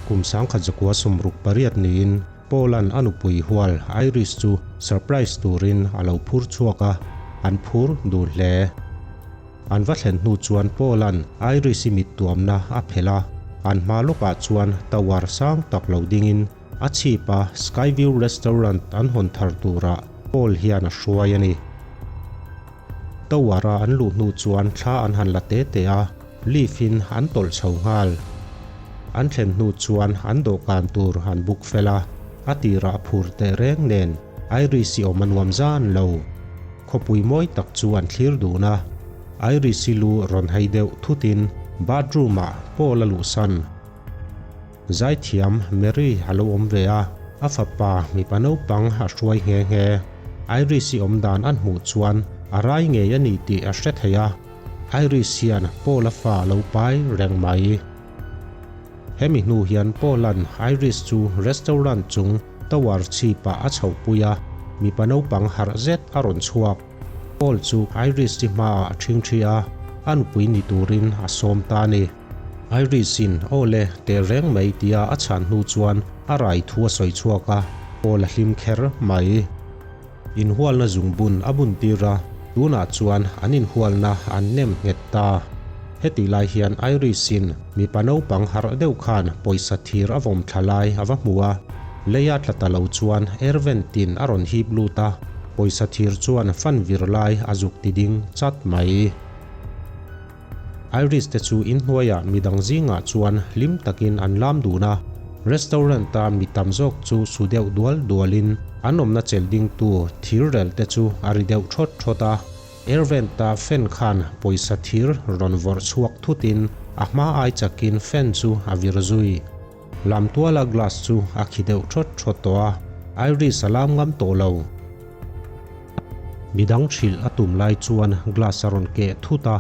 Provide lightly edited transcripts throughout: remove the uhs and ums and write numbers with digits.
Kum 1968 niin Paul-a'n a nupui hual Iris chu surprise turin a lo phur chhuak a, an phur dun hle. An va thlen hnu chuan Paul-a'n Iris-i mit tuamna a phelh a, an hma lawkah chuan tower sang tak lo dingin a chhip a Skyview Restaurant an hawn thar turah Paul hian a hruai a ni. Tower-a an luh hnu chuan thla an han la te te a, lift-in an tawlh chho nghal. An thlen hnu chuan an dawhkan tur an book fel a, a tirah phur teh reng nen Iris-i awm a nuam zan lo. Khawpui mawi tak chu an thlir dun a, Iris-i lu rawn hei deuh thutin bathroom-ah Paul a luhsan. Zaithiam Mary a lo awm ve a, a fapa mipa naupang a hruai nghe nghe. Iris-i awm dan an hmuh chuan a rai ngei a ni tih a hre thei a, Iris hian Paul-a fa a lo pai reng mai. Hemi hnu hian Paul-a'n Iris chu restaurant chung tower chhipah a chhohpui a, mipa naupang harh zet a rawn chhuak. Paul chu Iris-i hmaah a ṭhingṭhi a, a nupui ni turin a sawm ta a ni. Iris-in aw le teh reng mai tia a chhan hnu chuan a rai thu a sawi chhuak a, Paul a hlim kher mai. Inhualna zungbun a bun tir a, tunah chuan an inhualna an nem nghet ta. Hetih lai hian Iris-in mipa naupang harh deuh khan pawisa thir a vawm thla lai a va hmu a, leia tla ta lo chuan Erventin a rawn hip lut a, pawisa thir chuan fan vir lai a zuk ti ding chat mai. Iris te chu inhnuaiah midang zingah chuan hlim takin an lam dun a, restaurant a mi tam zawk chu su deuh dual dualin an awmna chelh dingtu thir rel te chu a ri deuh thawt thawt a. Airvent a fan khan pawisa thir rawn vawrh chhuak thutin a hma ai chakin fan chu a vir zui. Lamtuala glass chu a khi deuh thawt thawt tawh a, Iris a lam ngam tawh lo. Midang hrilh a tum lai chuan glass a rawn keh thut a,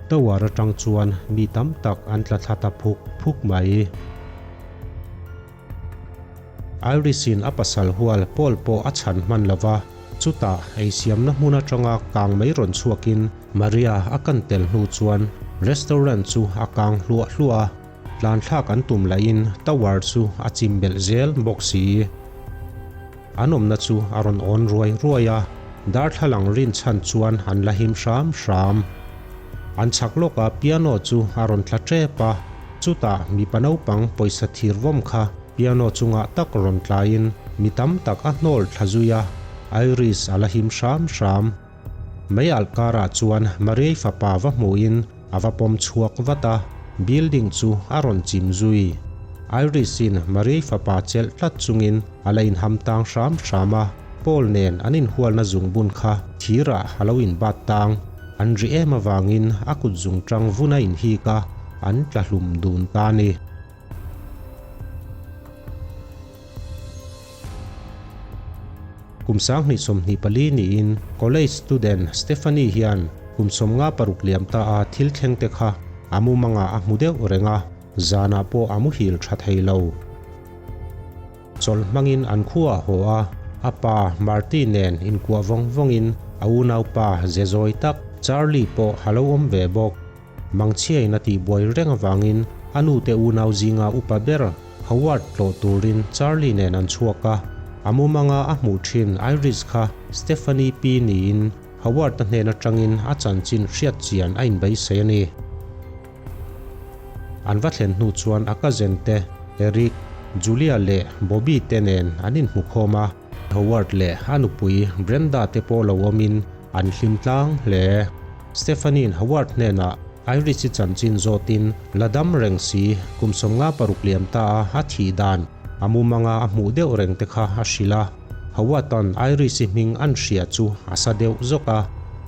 tower atang chuan mi tam tak an tla thla ta phuk phuk mai. Iris-in a pasal hual Paul pawh a chhan hman lo va, chutah eisiamna hmun atanga kang mai rawn chhuakin Maria a kan tel hnu chuan restaurant chu a kang hluah hluah a. Tlanthlak an tum lahin tower chu a chim belh zel bawk si. An awmna chu a rawn awn ruai ruai a, darthlalang rin chhan chuan an la him hram hram. An chhak lawka piano chu a rawn tla tep a, chutah mipa naupang pawisa thir vawm kha piano chungah tak rawn tlaiin mi tam tak a hnawl thla zui a, Iris a la him hram hram. Mei alh karah chuan Mariai fapa va hmuhin a va pawm chhuak vat a, building chu a rawn chim zui. Iris-in Mariai fapa chelh tlat chungin a la inham tang hram hram a, Paul nen an inhualna zungbun kha thirah a lo inbat tang. An ri em avangin a kut zungtang vun a inhik a, an tla hlum dun ta a ni. Kum 2024 niin college student Stephanie hian kum 56 liam ta a thil thleng te kha a mumangah a hmu deuh reng a, zanah pawh a muhil tha thei lo. Chawlh hmangin an khua a haw a, a pa Marty nen inkuah vawng vawngin a unaupa ze zawi tak Charlie pawh a lo awm ve bawk. Mangchhiain a tihbuai reng avangin a nute unau zinga upa ber Howard tlawh turin Charlie nen an chhuak a, a mumanga a hmuh thin Iris kha Stephanie pi niin Howard-a hnen atangin a chanchin hriat chian a inbeisei a ni. An va thlen hnu chuan a cousin te Eric, Julia leh Bobby te nen an inhmukhawm a, Howard leh a nupui Brenda te pawh lo awmin an hlim tlang hle. Stephanie-in Howard hnenah Iris-i chanchin zawtin la dam reng si, kum 56 liam ta a a thih dan a mumanga a hmuh deuh reng te kha a hrilh a. Howard-a'n Iris-i hming an hria chu a sa deuh zawk a,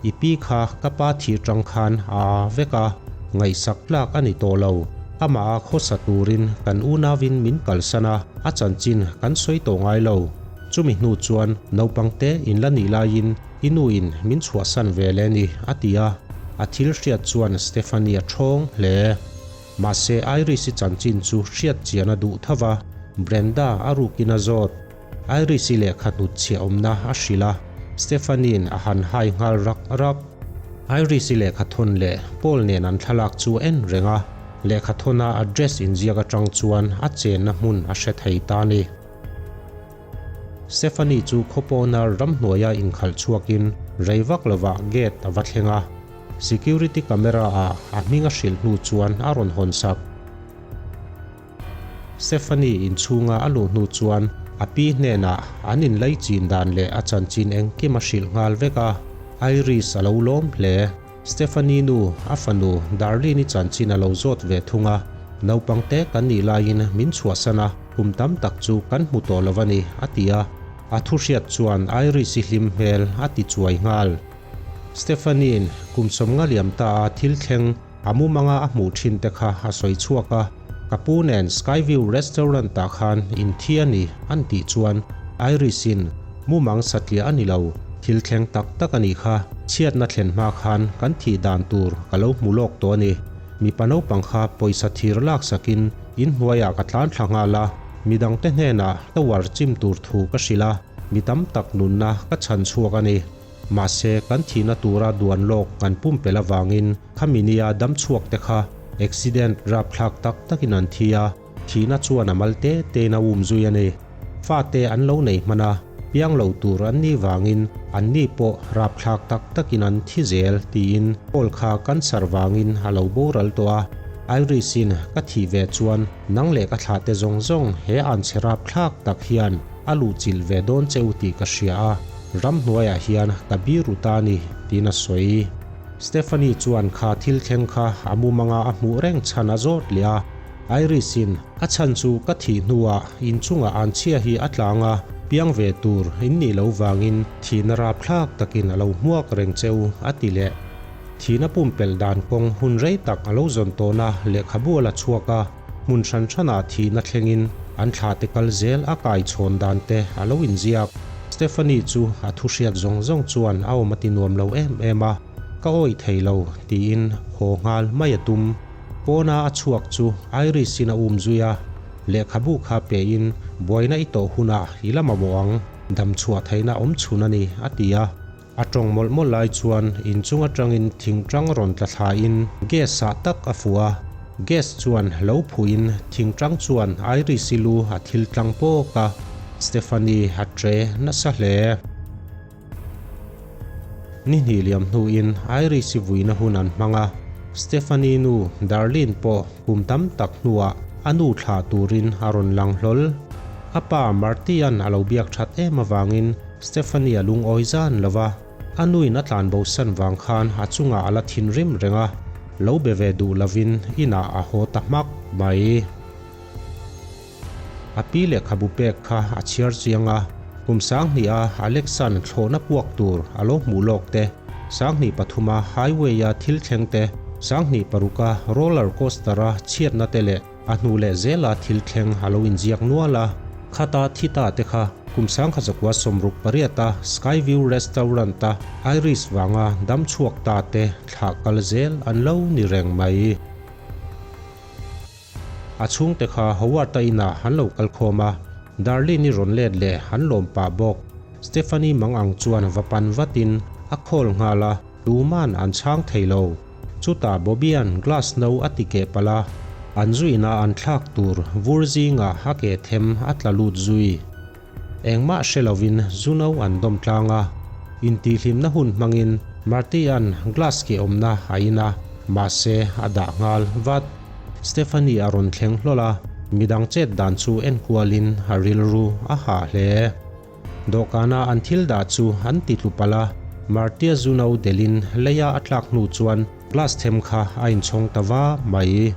I pi kha ka pa thih tang khan a a vek a, ngaihsak tlak a ni tawh lo. Amah a khawsa turin kan unauin min kalsan a, a chanchin kan sawi tawh ngai lo. Chumi hnu chuan naupangte in la nih laiin I nu in min chhuahsan ve le ni, a ti a. A thil hriat chuan Stephanie a thawng hle. Mahse Iris-i chanchin chu hriat chian a duh tho va, Brenda a rukin a zawt. Iris-i lehkha hnutchhiah awmna a hrilh a, Stephanie-in a han hai nghal rak rak. Iris-i lehkha thawn leh Paul nen an thlalak chu a en reng a. Lehkhathawna address inziak atang chuan a chenna hmun a hre thei ta a ni. Stephanie chu khawpawna ramhnuaia inkhalh chhuakin rei vak lovah gate a va thleng a, security camera ah a hming a hrilh hnu chuan a rawn hawn sak. Stephanie inchhunga a luh hnu chuan a pi hnenah an inlaichin dan leh a chanchin engkim a hrilh nghal vek a, Iris a lo lawm hle. Stephanie nu, a fanu Darlene-i chanchin a lo zawt ve thung a, Naupang te kan nih laiin min chhuahsan a, kum tam tak chu kan hmu tawh lo a ni, a ti a. A thu hriat chuan Iris-i hlim hmel a ti chuai nghal. Stephanie-in kum sawmnga liam ta a thil thleng a mumanga a hmuh thin te kha a sawi chhuak a, Ka pu nen Skyview Restaurant ah khan inthi a ni an tih chuan Iris-in mumang satliah a ni lo, thil thleng tak tak a nih kha, chhiatna thlen hma khan kan thih dan tur ka lo hmu lawk tawh a ni. Mipa naupang kha pawisa thir lak sakin inhnuaiah ka tlan thla nghal a, midangte hnenah tower chim tur thu ka hrilh a, mi tam tak nunna ka chhan chhuak a ni. Mahse, kan thihna tura duan lawk kan pumpelh avangin khami nia dam chhuak te kha accident rapthlak tak takin an thi a, thihna chuan a mal te tein a um zui a ni. Fate an lo nei hman a, piang lo tur an nih vangin an ni pawh rapthlak tak takin an thi zel tiin Paul kha cancer vangin a lo boral tawh a. Iris-in ka thih ve chuan nang leh ka thlahte zawng zawng he anchhe rapthlak tak hian a luhchilh ve dawn che u tih ka hria a. Ramhnuaiah hian ka biru ta a ni, tiin a sawi. Stephanie chuan kha thil thleng kha a mumanga a hmuh reng chhan a zawt leh a. Iris-in a chhan chu ka thih hnuah inchungah anchhia hi a tlang a, piang ve tur in nih lo vangin thihna rapthlak takin a lo hmuak reng che u, a ti leh. Thihna pumpelh dan kawng hun rei tak a lo zawn tawhna lehkhabu a la chhuak a, hmun hran hranah thihna thlengin an thlahte kal zel a kaichhawn dan te a lo inziak. Stephanie chu a thu hriat zawng zawng chuan a awm a ti nuam lo em em a, Ka awih thei lo, tiin haw nghal mai a tum. Pawna a chhuak chu Iris-in a um zui a, lehkhabu kha pein buaina i tawh hunah i la mamawh ang, dam chhuah theihna awm chhun a ni, a ti a. A tawng mawlh mawlh lai chuan inchung atangin thingtang rawn tla thlain gas ah tak a fuh a, gas chuan lo phuhin thingtang chuan Iris-i lu a thil tlang pawk a, Stephanie a tre nasa hle. Ni hnih liam hnuin Iris-i vuina hun an hmang a, Stephanie nu Darlene pawh kum tam tak hnuah a nu thlah turin a rawn lang hlawl. A pa Marty-a'n a lo biak that em avangin Stephanie a lungawi zan lo va, a nuin a tlan bo san vang khan a chungah a la thinrim reng a, lo be ve duh lovin inah a haw ta hmak mai. A pi lehkhabu pek kha a chhiar chiang a, kum 2000-a Alexan thlawhna puak tur a lo hmuh lawk te, 2003-a highway-a thil thleng te, 2006-a roller coaster-a chhiatna te leh A hnu leh zela thil thleng a lo inziak nual a, khata thi ta te kha kum 1968-a Skyview Restaurant-a Iris vanga dam chhuak ta te thlah kal zel an lo ni reng mai. A chhungte kha Howard-a inah an lo kal khawm a, Darlene-i rawn let leh an lawm pah bawk. Stephanie mang ang chuan va pan vatin a call nghal a. Tuman an chhang thei lo. Chutah Bobby-a'n glass no a ti keh palh a, an zuina an thlak tur vur zingah a ke them a tla lut zui. Engmah hre lovin zu no an dawm tlang a, intihhlimna hun hmangin Marty-a'n glass ke awmna a in a, mahse a dah nghal vat. Stephanie a rawn thleng hlawl a, midang chet dan chu enkualin a rilru a hah hle. Dawhkana an thil dah chu an ti tlu palh a, Martia Zuno delin leia a tlak hnu chuan glass them kha a inchhawng ta va mai.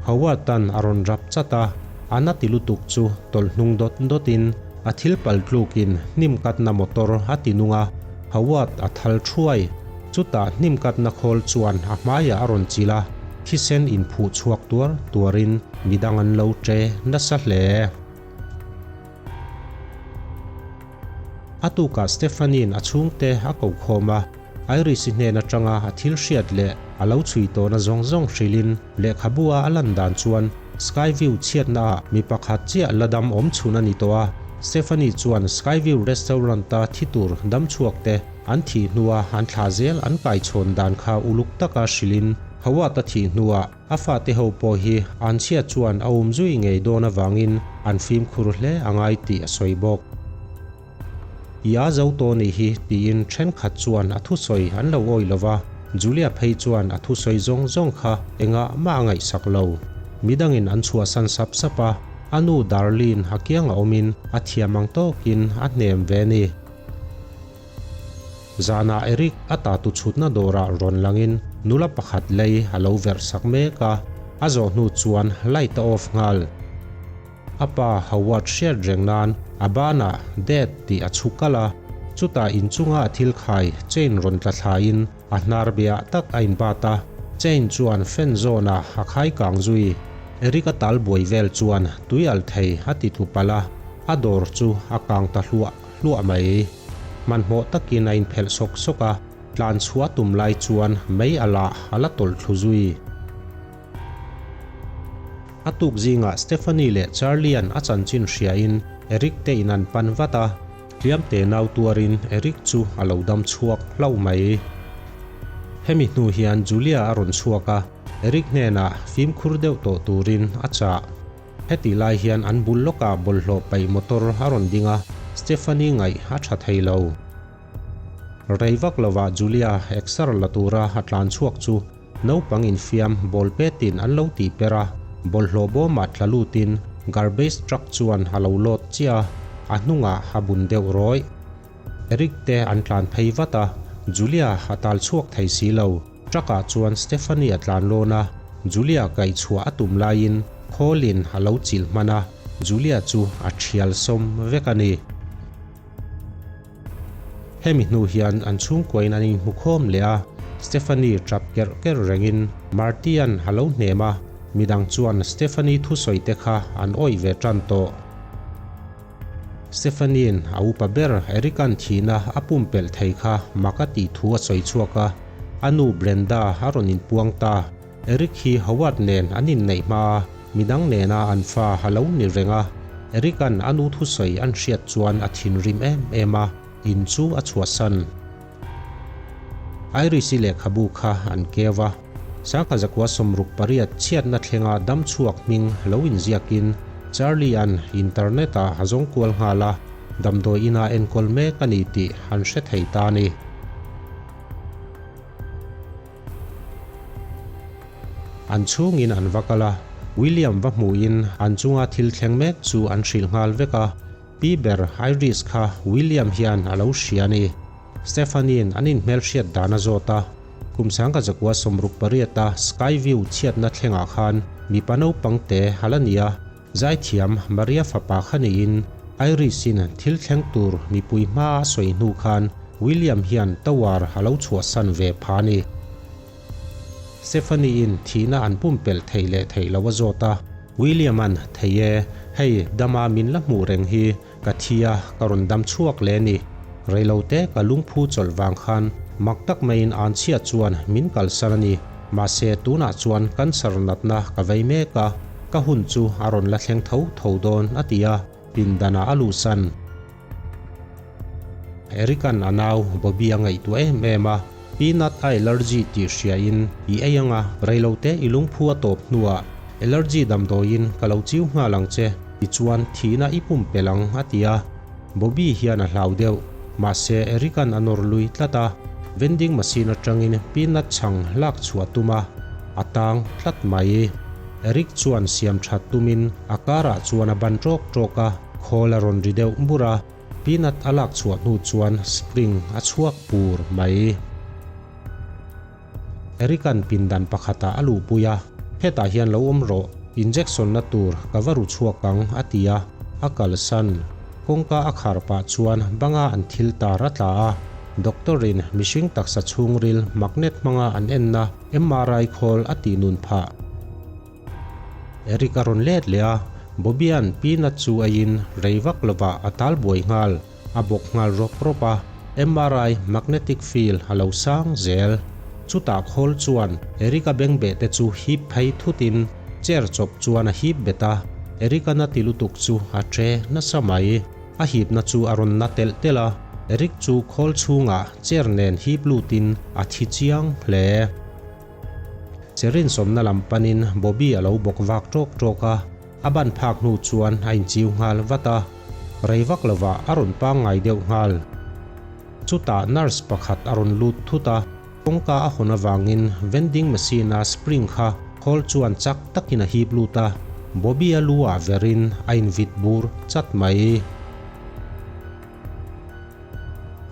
Howard-a'n a rawn rap chat a, a na ti lutuk chu tawlh hnung dawt dawtin a thil pal tlukin hnim katna motor a ti nung a, Howard a thal thuai. Chutah hnim katna khawl chuan a hmaiah a rawn chilh a, thisen inphuh chhuak tuar tuarin midang an lo ṭe nasa hle. A tukah Stephanie-in a chhungte a ko khawm a, Iris-i hnen atanga a thil hriat leh a lo chhui tawhna zawng zawng hrilhin lehkhabu-a a lan dan chuan Skyview chhiatnaah mi pakhat chiah la dam awm chhun a ni tawh a. Stephanie chuan Skyview Restaurant-a thi tur dam chhuakte an thih hnua an thlah zel an kaichhawn dan kha uluk taka hrilhin. Howard a thih hnuah a fate ho pawh hi anchhia chuan a um zui ngei dawn avangin an fimkhur hle a ngai tih a sawi bawk. I a zo tawh nih hi tiin thenkhat chuan a thusawi an lo awih lo va, Julia phei chuan a thusawi zawng zawng kha engah mah a ngaihsak lo. Midangin an chhuahsan sap sap a, a nu Darlene a kianga awmin a thiam ang tawkin a hnem ve a ni. Zanah Eric a tatu chhutna dawrah rawn langin nula pakhat lei a lo verh sak mek a, a zawh hnu chuan light a off nghal. A pa Howard hriat reng nan a banah Dad tih a chhu kalh a, chutah inchunga a thil khai chain rawn tla thlaiin a hnar biah tak a inbat a, chain chuan fan zawnah a khai kang zui. Eric a tal buai vel chuan tui alh thei a ti tlu palh a, a dawr chu a kang ta hluah hluah mai. Hmanhmawh takin a inphelh sawk sawk a, tlan chhuah tum lai chuan mei alh ah a la tawlh thlu zui. A tuk zingah Stephanie leh Charlie-a'n a chanchin hriain Eric te in an pan vat a, tliamte nau tuarin Eric chu a lo dam chhuak hlauh mai. Hemi hnu hian Julia a rawn chhuak a, Eric hnenah fimkhur deuh tawh turin a chah. Hetih lai hian an bul lawkah bawlhhlawh paih motor a rawn ding a, Stephanie ngaih a tha thei lo. Rei vak lovah Julia exer la tura a tlan chhuak chu Naupang infiam ball petin an lo tih per a, bawlhhlawh bawmah tla lutin garbage truck chuan a lo load chiah a, a hnungah a bun deuh rawih. Eric te an tlan phei vat a, Julia a tal chhuak thei si lo. Truck ah chuan Stephanie a tlan lawn a, Julia kaih chhuah a tum laiin khawlin a lo chilh hman a, Julia chu a thial sawm vek a ni. Hemi hnu hian an chhungkuain an inhmu khawm leh a, Stephanie tap kerh kerh rengin Marty-a'n a lo hnem a, midang chuan Stephanie thusawi te kha an awih ve tan tawh. Stephanie-in a upa ber Eric-a'n thihna a pumpelh thei kha mak a tih thu a sawi chhuak a, a nu Brenda a rawn inpuang ta. Eric hi Howard nen an inneih hma a, midang nena an fa a lo ni reng a. Eric-a'n a nu thusawi an hriat chuan a thinrim em em a, in chu a chhuahsan. Iris-i lehkhabu kha an keu a, sangha zakua 68 chhiatna thlenga dam chhuak hming lo inziakin Charlie-a'n internet-ah a zawng kual nghal a, damdawi ina enkawl mek a ni tih an hre thei ta a ni. An chhungin an va kal a, William va hmuhin an chunga thil thleng mek chu an hrilh nghal vek a, Pi ber Iris kha William hian a lo hria a ni. Stephanie-in an inhmelhriat dan a zawt a, kum 1968 a Skyview chhiatna thlengah khan mipa naupang te a la ni a, Zaithiam Maria fapa kha niin Iris-in thil thleng tur mipui hma a sawi hnu khan William hian tower a lo chhuahsan ve pha a ni. Stephanie-in thihna an pumpelh theih leh theih lo a zawt a, William-a'n thei e, hei dama min la hmuh reng hi ka thi a, ka rawn dam chhuak leh a ni. Reilote ka lungphu chawlh vang khan mak tak maiin anchhia chuan min kalsan a ni. Mahse tunah chuan cancer natna ka vei mek a, ka hun chu a rawn la thleng tho tho dawn a ti a, pindanah a luhsan. Eric-a'n a nau Bobby a ngaihtuah em em a, peanut a allergy tih hriain i ei anga reilote i lungphu a tawp hnuah allergy damdawiin ka lo chiu nghal ang che tichuan thihna i pumpelh ang a ti a. Bobby hian a hlau deuh, mahse Eric-a'n a nawr lui tlat a, vending machine atangin peanut chhang lak chhuah tum a, a tang tlat mai. Eric chuan siam that tumin a karah chuan a ban tawk tawk a, khawl a rawn ri deuh bur a, peanut a lak chhuah hnu chuan spring a chhuak pur mai. Eric-a'n pindan pakhatah a luhpui a, Hetah hian lo awm rawh, injection na tur ka va ru chhuak ang, a ti a, a kalsan. Kawngka a khar pah chuan banga an thil tar a tla a, doctor-in mihring taksa chhungril magnet hmanga an enna MRI khawl a tih nun phah. Eric a rawn let leh a, Bobby-a'n peanut chu eiin rei vak lovah a tal buai nghal. A bawk nghal rawp rawp a, MRI magnetic field a lo sang zel. Chutah khawl chuan Eric-a bengbeh te chu hip phei thutin chair chawp chuan a hip bet a, Eric-a na ti lutuk chu a tre nasa mai. A hipna chu a rawn na telh telh a, Eric chu khawl chhungah chair nen hip lutin a thi chiang hle. Cherin sawmna lam panin Bobby a lo bawk vak ṭawk ṭawk a, a ban phak hnu chuan a inchiu nghal vat a, rei vak lovah a rawn pangngai deuh nghal. Chutah nurse pakhat a rawn lut thut a, kawngka a hawn avangin vending machine-a spring kha khawl chuan chak takin a hip lut a, Bobby-a lu ah verin a invit bur chat mai.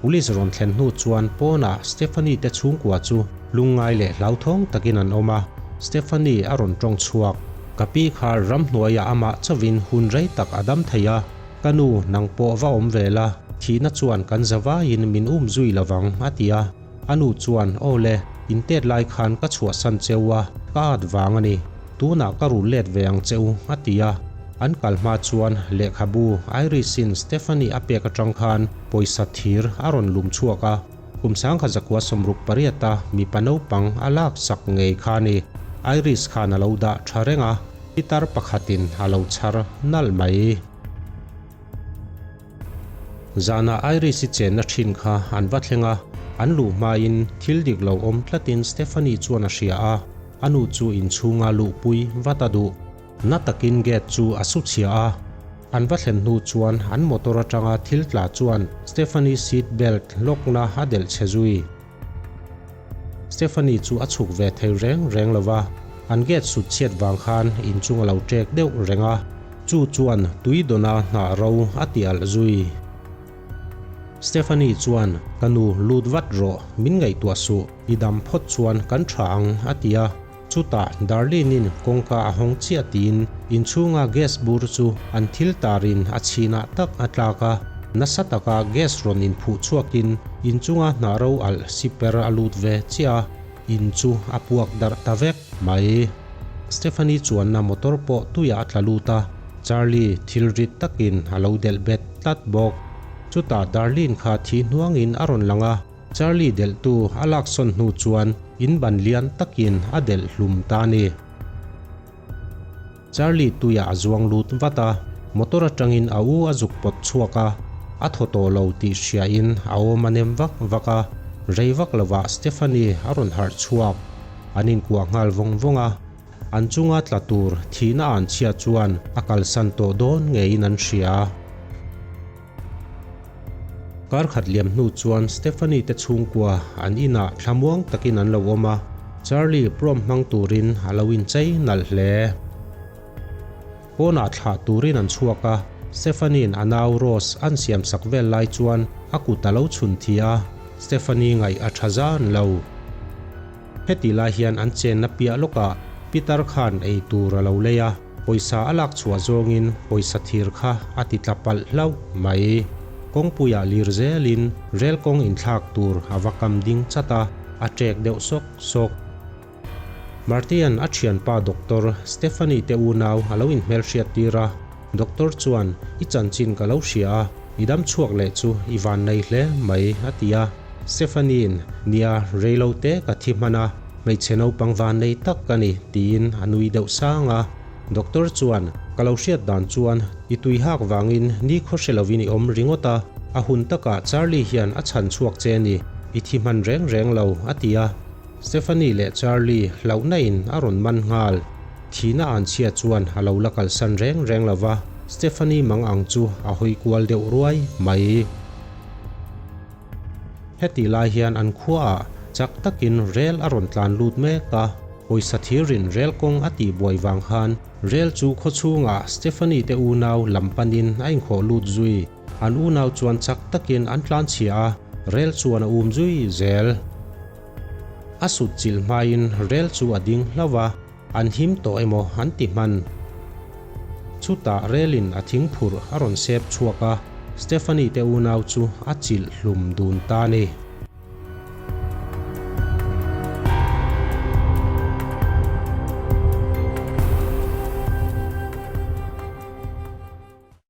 Police rawn thlen hnu chuan pawnah Stephanie te chhungkua chu lungngai leh hlauthawng takin an awm a, Stephanie a rawn tawng chhuak. Ka pi kha ramhnuaiah amah chauhin hun rei tak a dam thei a, ka nu nang pawh va awm ve la, thihna chuan kan zavaiin min um zui lovang a ti a. A nu chuan, Aw le, in tet lai khan ka chhuahsan cheu a, ka at vang a ni. Tunah ka rul let ve ang cheu, a ti a. An kal hma chuan lehkhabu Iris-in Stephanie a pek atang khan pawisa thir a rawn lum chhuak a. Kum 1968 a mipa naupang a lak sak ngei kha a ni. Iris khan a lo dah tha reng a, pitar pakhatin a lo chhar nalh mai. Zanah Iris-i chenna thin kha an va thleng a, an luh hmain thil dik lo awm tlatin Stephanie chuan a hria a, a nu chu inchhunga luhpui vat a duh. Na takin gate chu a su chhia a, an va thlen hnu chuan an motor atanga thil tla chuan Stephanie seat belt lock-na a delh chhe zui. Stephanie chu a chhuk ve thei reng reng lo va, an gate sut chhiat vang khan inchung a lo ṭek deuh reng a, chu chuan tui dawna hnah ro a ti alh zui. Stephanie chuan, Ka nu, lut vat rawh, min ngaihtuah suh, i dam phawt chuan kan ṭha ang, a ti a. Chutah Darlene-in kawngka a hawng chiah tiin inchhunga gas bur chu an thil tarin a chhinah tak a tlak a, nasa taka gas rawn inphuh chhuakin inchunga hnah ro alh siper a lut ve chiah a, in chu a puak darh ta vek mai. Stephanie chuanna motor pawh tuiah a tla lut a, Charlie thil rit takin a lo delh bet tlat bawk. Chutah Darlene kha thi hnuangin a rawn lang a. Charlie delhtu a laksawn hnu chuan in ban lian takin a delh hlum ta a ni. Charlie tuiah a zuang lut vat a, motor atangin a u a zuk pawt chhuak a, a thaw tawh lo tih hriain a awm a nem vak vak a, rei vak lovah Stephanie a rawn harh chhuak. An inkuah nghal vawng vawng a, an chunga tla tur thihna an chhia chuan a kalsan tawh dawn ngeiin an hria. Kar khat liam hnu chuan Stephanie te chhungkua an inah thlamuang takin an lo awm a, Charlie prom hmang turin a lo inchei nalh hle. Pawnah thlah turin an chhuak a, Stephanie-in a nau Rose an siamsak vel lai chuan a kut a lo chhun thi a, Stephanie ngaih a tha zan lo. Heti lai hian an chenna piah lawkah Peter khan ei tur a lo lei a. Pawisa a lak chhuah zawngin pawisa thir kha a ti tla palh hlauh mai. Kawngpuiah lir zelin rel kawng inthlak tur a va kam ding chat a, a ṭek deuh sawk sawk. Martian a ṭhianpa Doctor Stephanie te unau a lo inhmelhriat tir a, Doctor chuan i chanchin ka lo hria a, i dam chhuak leh chu i van nei hle mai a ti a. Stephanie-in, Nia, reilo te ka thi hman a. Hmeichhe naupang van nei tak ka ni, tiin a nui deuh sang a. Doctor chuan, Ka lo hriat dan chuan i tui hak vangin ni khaw hre lovin i awm ringawt a, a hun takah Charlie hian a chhan chhuak che ni, i thi hman reng reng lo, a ti a. Stephanie leh Charlie hlauhna in a rawn man nghal. Thihna an chhia chuan a lo la kalsan reng reng lo va, Stephanie mang ang chu a hawi kual deuh ruai mai. Heti lai hian an khuaah chak takin rel a rawn tlan lut mek a, pawisa thirin rel kawng a tih buai vang khan rel chu khawchhungah Stephanie te unau lam panin a inkhawh lut zui. An unau chuan chak takin an tlan chhia a, rel chuan a um zui zel. A sut chilh hmain rel chu a ding hlauh a. An him tawh emaw an ti hman. Chutah relin a thing phurh a rawn sep chhuak a, Stephanie te unau chu a chilh hlum dun ta a ni.